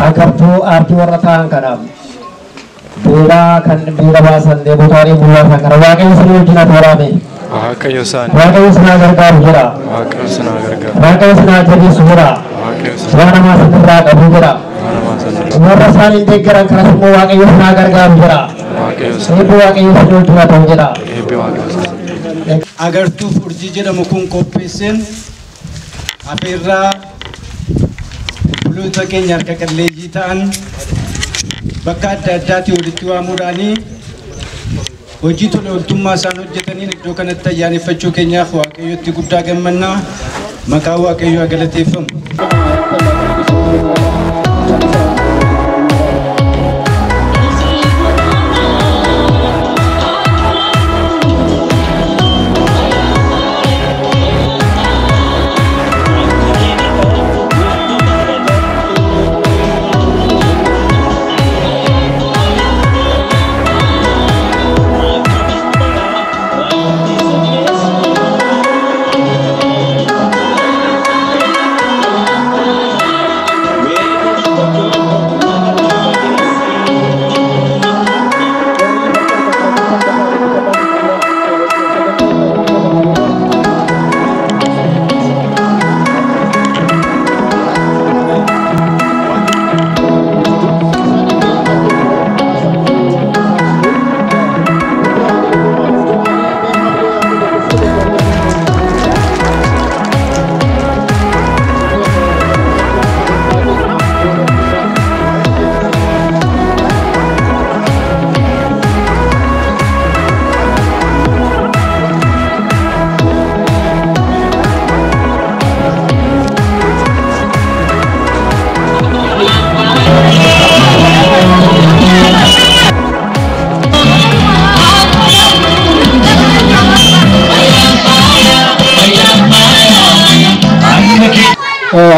Agartuu aartii warra ta'an kanaaf beeraa kan beera baasan deebotaalee bulaasan kana Waaqayyo isin wajjin haa toorame. Waaqayyo isaan. Waaqayyo isin haa gargaaru jedha. Waaqayyo isin haa gargaaru. Waaqayyo isin haa jabeessu jedha. Waaqayyo isin Waan hamaa isin irraa qabu jedha. Warra isaan hin deeggaran kanas immoo Waaqayyo isin haa gargaaru jedha. Waaqayyo isin. Eebbi Waaqayyo isin wajjin haa ta'u jedha. Eebbi Waaqayyo isin. Agartuuf Urjii jedhamu kun qopheesseen afeerraa obboloota keenya harka qalleeyyii ta'an bakka adda addaatti walitti waamuudhaanii hojii tola ooltummaa isaan hojjetaniin iddoo kanatti ayyaaneffachuu keenyaaf Waaqayyotti guddaa gammannaa. Maqaan Waaqayyoo haa galateeffamu.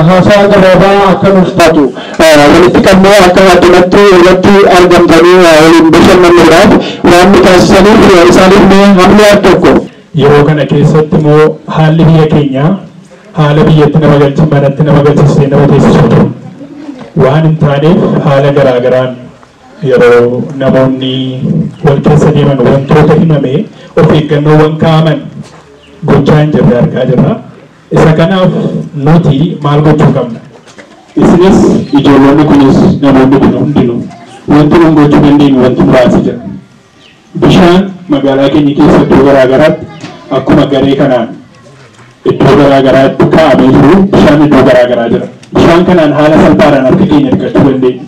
Haasaa gabaabaa akka nuuf taatu walitti qabnee akka addunyaatti irratti argamtanii waliin bashannannuudhaaf waan nu taasisaniif isaaniif mee hamni al tokko. Yeroo kana keessatti immoo haalli biyya keenyaa haala biyyatti nama galchi manatti nama galchisee nama teessisu waan hin taaneef haala garaagaraan yeroo namoonni wal keessa deeman wantoota himame of eeggannoowwan kaa'aman gochaa hin jirre argaa jirra. Isa kanaaf nuti maal gochuu qabna? Isinis ijoollonni kunis namoonni kun hundinuu wanti nun gochuu dandeenyu wanti muraasi jira. Bishaan magaalaa keenya keessa iddoo garaagaraatti akkuma garee kanaan iddoo garaagaraatti kaa'amee jiru bishaan iddoo garaagaraa jira. Bishaan kanaan haala salphaadhaan harka keenya dhiqachuu dandeenya.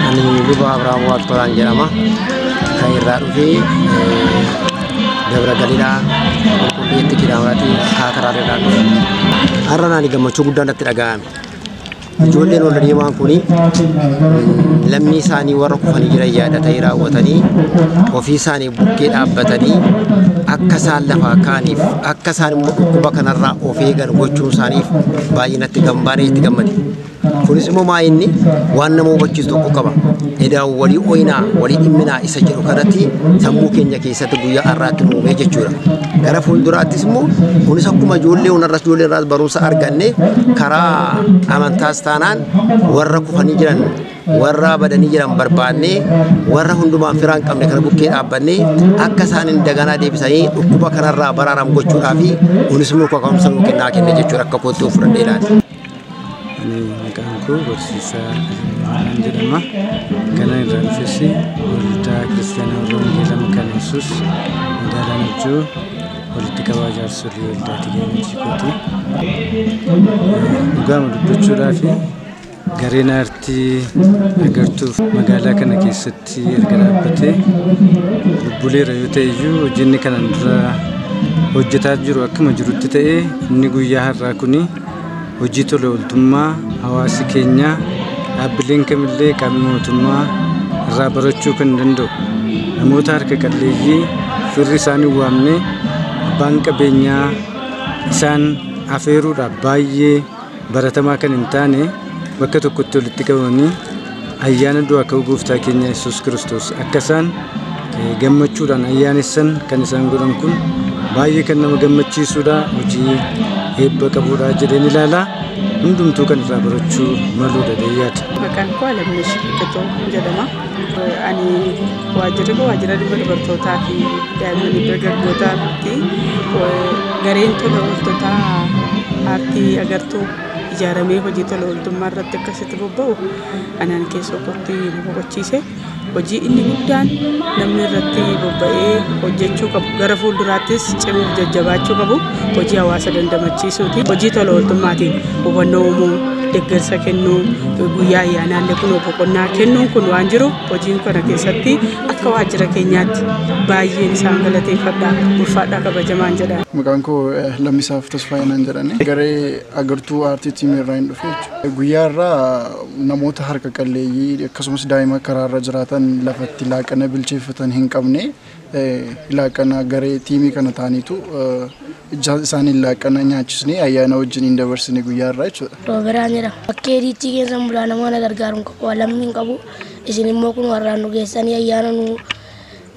Ani Luba Abrahaam Waaqtolaan jedhama. Kan irraa dhufee Dabra Galiilaa Qulqulleetti Kidaamaraatii Kaataraa irraa dhufe. Har'a naani gammachuu guddaan natti dhaga'ame. Ijoolleen ol deemaan kuni lammii isaanii warra kufanii jiran yaadatanii raawwatanii ofii isaanii bukkee dhaabbatanii akka isaan lafaa ka'aniif akka isaan immoo dhukkuba kanarraa of eegan gochuun isaaniif baay'ee natti gambaanee itti gammade. Kunis immoo maa inni waan nama hubachiisu tokko qaba. Edaa walii ooyinaa walii dhimminaa isa jedhu kanatti sammuu keenya keessatti guyyaa har'aatti nu uumee jechuudha. Gara fuulduraattis immoo kunis akkuma ijoollee hundarras ijoollee irraas barumsa arganne karaa amantaas taanaan warra kufanii jiran warra badanii jiran barbaannee warra hundumaan firaan qabne kana bukkee dhaabbannee akka isaan hin daganaa deebisanii dhukkuba kanarraa baraaram gochuudhaa fi kunis immoo kaka'umsa nuu kennaa kenne jechuudha akka kootti of fudhannee ilaali. Ani maqaan koo Barsiisaa Alamaayyoo jedhama. Kanan irraa dhufes waldaa Kiristaanaa Warra Wangeelaa Makaana Yesuus magaalaa Najjoo walitti qabaa jaarsolii waldaati gahee hojii kooti. Dhugaama dubbachuudhaaf gareen aartii agartuuf magaalaa kana keessatti erga dhaabbatee bubbuleera yoo ta'e iyyuu hojiin kanaan dura hojjetaa jiru akkuma jirutti ta'ee inni guyyaa har'aa kuni hojii tola ooltummaa hawaasi keenya dhaabbileen kamillee qaamni mootummaa irraa barachuu kan danda'u namoota harka qalleeyyii firri isaanii waamne abbaan qabeenyaa isaan afeeruudhaaf baay'ee baratamaa kan hin taane bakka tokkotti walitti qabamanii Ayyaana du'aa ka'uu gooftaa keenya Yesuus Kiristoos akka isaan gammachuudhaan ayyaanessan kan isaan godhan kun baay'ee kan nama gammachiisudha. Hojii eebba qabudha jedheen ilaala. Hundumtuu kan irraa barachuu maluudha yaada. Maqaan koo Alamnesh Qixoo jedhama. Ani waajjira waajjira dhimma dubartootaa fi daa'immanii dargaggootaatti gareen tola ooltotaa aartii agartuu ijaaramee hojii tola ooltummaa irratti akkasitti bobba'u anaan keessoo kootti nu boqochiise. Hojii inni guddaan namni irratti bobba'ee hojjechuu qabu gara fuulduraattis cimuuf jajjabaachuu qabu hojii hawaasa dandamachiisuuti. Hojii tola ooltummaatiin hubannoo uumuu, deeggarsa kennuu, guyyaa ayyaanaallee kun boqonnaa kennuun kun waan jiru hojiin kana keessatti akka waajjira keenyaatti baay'een isaan galateeffadha, ulfaadhaa kabajamaan jedha. Maqaan koo Lammisaaf Tasfaayinaan jedhani. Garee agartuu aartii tiimirraa hin dhufe jechuudha. Guyyaa irraa namoota harka qalleeyyii akkasumas daa'ima karaarra jiraatan lafatti laaqana bilcheeffatan hin qabne laaqana garee tiimii kana ta'aniitu isaaniin laaqana nyaachisnee ayyaana wajjin hin dabarsine guyyaa irraa jechuudha. Rooberaan jedhama. Bakkee diichii keessa bulaa namoota gargaaruun qabu lammii hin qabu. Isin immoo kun warraan nu geessanii ayyaana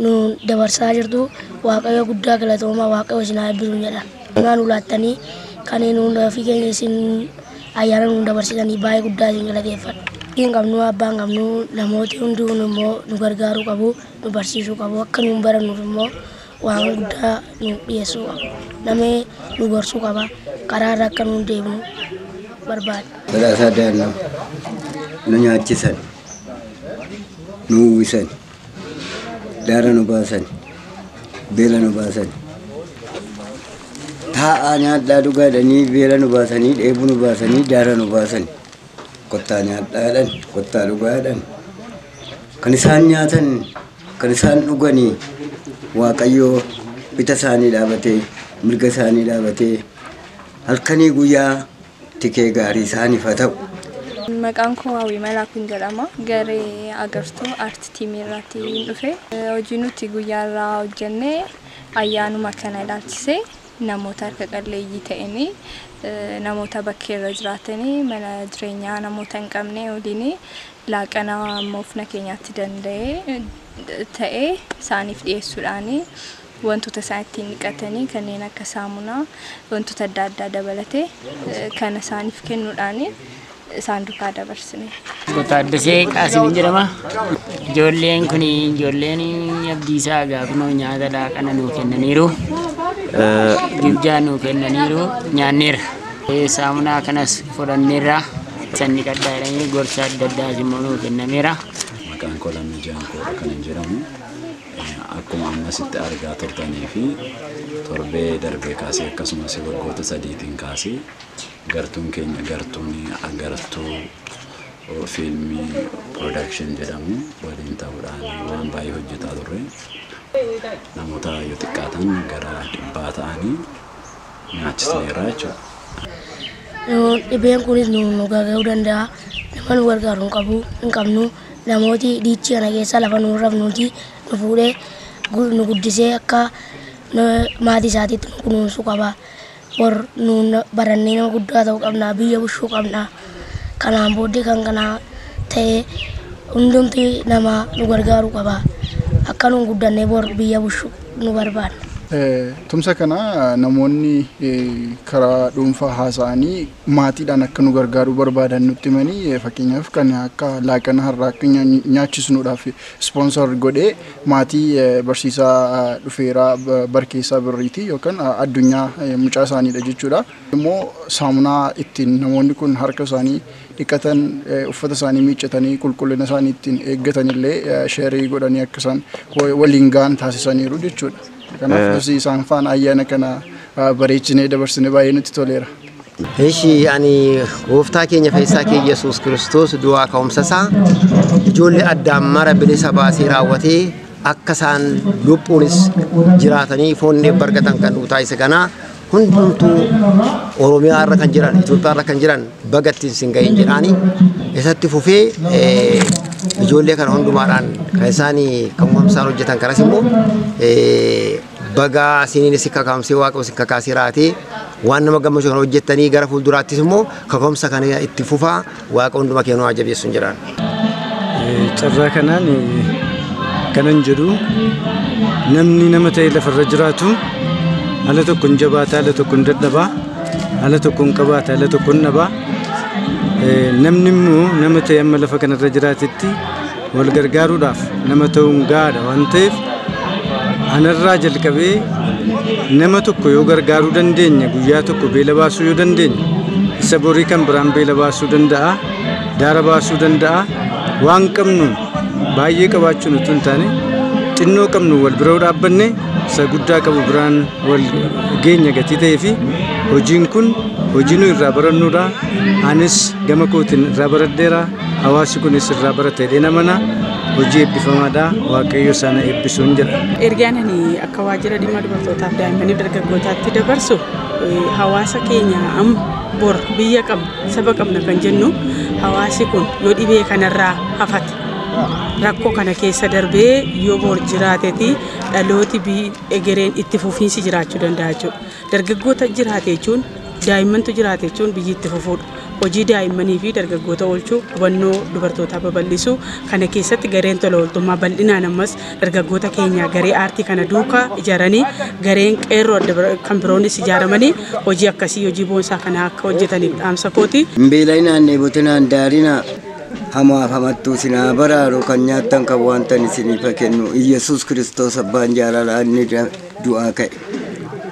nu dabarsaa jirtu. Waaqayyo guddaa galatoomaa, Waaqayyo isin haa eebbisu jedha. Naan ulaattanii kan nuun ofii keenya isin ayyaana nu dabarsitanii baay'ee guddaa isin galateeffadha. Hin qabnu, abbaa hin qabnu, namooti hunduu immoo nu gargaaruu qabu, nu barsiisuu qabu, akka nuun barannuuf immoo waan guddaa nu dhiyeessuu qabu. Namni nu gorsuu qaba, karaa irra akka nuun deemnu barbaada. Badhaasaa Daannoo nu nyaachisan, nu uwwisan, daara nu baasan, beela nu baasan. Taa'aa nyaadhaa dhugaadhanii beela nu baasanii, dheebuu nu baasanii, daara nu baasan. Kottaa nyaadhaadhaan, kottaa dhugaadhaan. Kan isaan nyaatan, kan isaan dhuganii Waaqayyoo bita isaanii dhaabatee, mirga isaanii dhaabatee halkanii guyyaa tikee gaarii isaaniif haa ta'u. Maqaan koo Hawwii Malaakuun jedhama. Garee agartuu aartii tiimirraatii dhufe. Hojii nuti guyyaa irraa hojjenne ayyaanuma kana ilaalchisee namoota harka qalleeyyii ta'anii namoota bakkee irra jiraatanii mana jireenyaa namoota hin qabne waliin laaqana moofna keenyaatti danda'ee ta'ee isaaniif dhiyeessuudhaan wantoota isaan ittiin dhiqatanii kanneen akka saamunaa wantoota adda addaa dabalatee kan isaaniif kennuudhaan isaan duukaa dabarsine. Taaddasee Qaasimin jedhama. Ijoolleen kun ijoolleen Abdiisaa gaafinoo nyaata laaqana nuu kennaniiru. Gibjaa nuu kennaniiru nyaanneerra. Saamunaa kanas fudhanneerra. Sanni qaddaa jedhanii gorsa adda addaas immoo nuu kennameera. Maqaan koo Lammii Jaankoodha kan hin jedhamu. Akkuma ammasitti argaa turtanii fi torbee darbee kaasee akkasumas waggoota sadiitiin kaasee gartuun keenya gartuun agartuu fiilmii piroodakshin jedhamu waliin ta'uudhaan waan baay'ee hojjetaa turre. Namoota yoo xiqqaatan gara 100 ta'anii nyaachisneerra jechuudha. Dhibeen kunis nu gargaaruu danda'a. Nama nu gargaaru hin qabnu. Namooti diichii kana keessa lafa nu rafnuuti nu fuudhee nu guddisee akka maatii isaatiitti nu kunuunsuu qaba. Bor nu barannee nama guddaa ta'uu qabna, biyya bulchuu qabna. Kanaan booddee kan kana ta'e hundumti nama nu gargaaruu qaba. Akka nu guddannee bor biyya bulchuu nu barbaadna. Tumsa kana namoonni karaa dhuunfaa haasa'anii maatiidhaan akka nu gargaaruu barbaadan nutti himanii fakkeenyaaf kan akka laaqana har'aa akka nyaachisnuudhaaf ispoonsor godhee maatii barsiisaa dhufeeraa Barkeessaa Birriitii yookaan addunyaa mucaa isaaniidha jechuudha. Immoo saamunaa ittiin namoonni kun harka isaanii dhiqatan, uffata isaanii miiccatanii qulqullina isaanii ittiin eeggatan illee sheerii godhanii akka isaan waliin ga'an taasisaniiru jechuudha. Kanaaf isaan faana ayyaana kana bareechinee dabarsine baay'ee nutti toleera. Ishi ani gooftaa keenya fayyisaa keenya Yesuus Kiristoos du'aa ka'umsa isaa ijoollee addaan mara bilisa baasee raawwatee akka isaan lubbuunis jiraatanii foon eebba argatan kan nu taasise kana hundumtuu Oromiyaa irra kan jiran, Itoophiyaa irra kan jiran baga ittiin sin gahin jedhaanii isatti fufee ijoollee kana hundumaadhaan kan isaanii kan uumamsaan hojjetan kanas immoo baga isiniinis kakaamsee waaqa isin kakaasee raatee waan nama gammachuu kana hojjettanii gara fuulduraattis immoo kakaamsa kana itti fufaa waaqa hunduma keenya nu haa jabeessu jedhaan. Carraa kanaan kanan jedhu namni nama ta'e lafarra jiraatu haala tokkoon jabaata, haala tokkoon dadhabaa, haala tokkoon qabaata, haala tokkoon dhabaa. Namni immoo nama ta'e amma lafa kanarra jiraatetti wal gargaaruudhaaf nama ta'uun gahaadha waan ta'eef anarraa jalqabee nama tokko yoo gargaaruu dandeenya, guyyaa tokko beela baasuu yoo dandeenya, isa borii kan biraan beela baasuu danda'a, daara baasuu danda'a. Waan qabnuun baay'ee qabaachuun utuu hin taane xinnoo qabnu wal bira dhaabbanne isa guddaa qabu biraan wal geenya gatii ta'ee fi hojiin kun hojii nu irraa barannuudha. Anis gama kootiin irraa baradheera, hawaasi kunis irraa barate jedhee namana. Hojii eebbifamaadha, Waaqayyo sana eebbisuun jedha. Ergaan ani akka waajjira dhimma dubartootaaf daa'immaniif dargaggootaatti dabarsu hawaasa keenya amma bor biyya qabna saba qabna kan jennu hawaasi kun yoo dhibee kanarraa hafate rakkoo kana keessa darbee yoo bor jiraateeti dhalooti egereen itti fufiinsi jiraachuu danda'a jechuudha. Dargaggoota jiraate jechuun daa'immantu jiraate jechuun biyyi itti fufuudha. Hojii daa'immanii fi dargaggoota oolchuu, hubannoo dubartootaa babal'isuu kana keessatti gareen tola ooltummaa bal'inaan ammas dargaggoota keenya garee aartii kana duukaa ijaaranii gareen qeerroo kan biroonis ijaaramanii hojii akkasii hojii boonsaa kana akka hojjetaniif dhaamsa kooti. Beela'inaan dheebotinaan daarinaa hamaaf hamattuu sinaa baraaru kan nyaattan kan waantan isiniif kennu Iyyasuus Kiristoos abbaan jaalalaa inni du'aa ka'e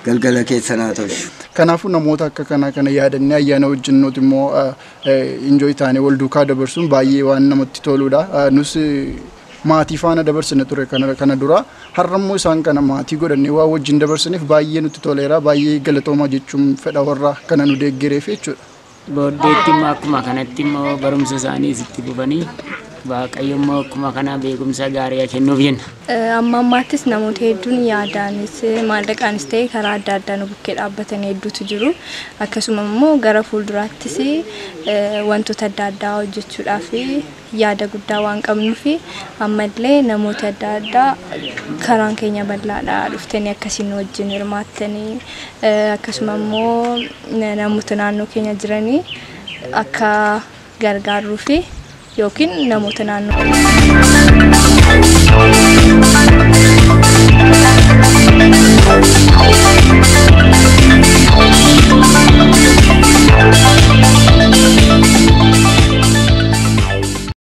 galgala keessanaa tolchu. Kanaafuu namoota akka kanaa kana yaadannee ayyaana wajjin nuti immoo enjoy taanee wal duukaa dabarsuun baay'ee waan namatti toludha. Nus maatii faana dabarsine ture kana dura, har'a immoo isaan kana maatii godhannee waan wajjin dabarsaniif baay'ee nutti toleera, baay'ee galatoomaa jechuun fedha warra kana nu deeggareef jechuudha. Booddeetti immoo akkuma kanatti immoo barumsa isaanii itti fufanii Waaqayyo immoo akkuma kana beekumsa gaarii kennuuf jenna. Amma ammaattis namoota hedduun yaadaanis maallaqaanis ta'e karaa adda addaa nu bukkee dhaabbatan hedduutu jiru. Akkasuma immoo gara fuulduraattis wantoota adda addaa hojjechuudhaaf yaada guddaa waan qabnuuf ammallee namoota adda addaa karaan keenya bal'aadha dhuftanii akkasiin wajjin hirmaattanii akkasuma immoo namoota naannoo keenya jiranii akka gargaarruu fi yookiin namoota naannoo.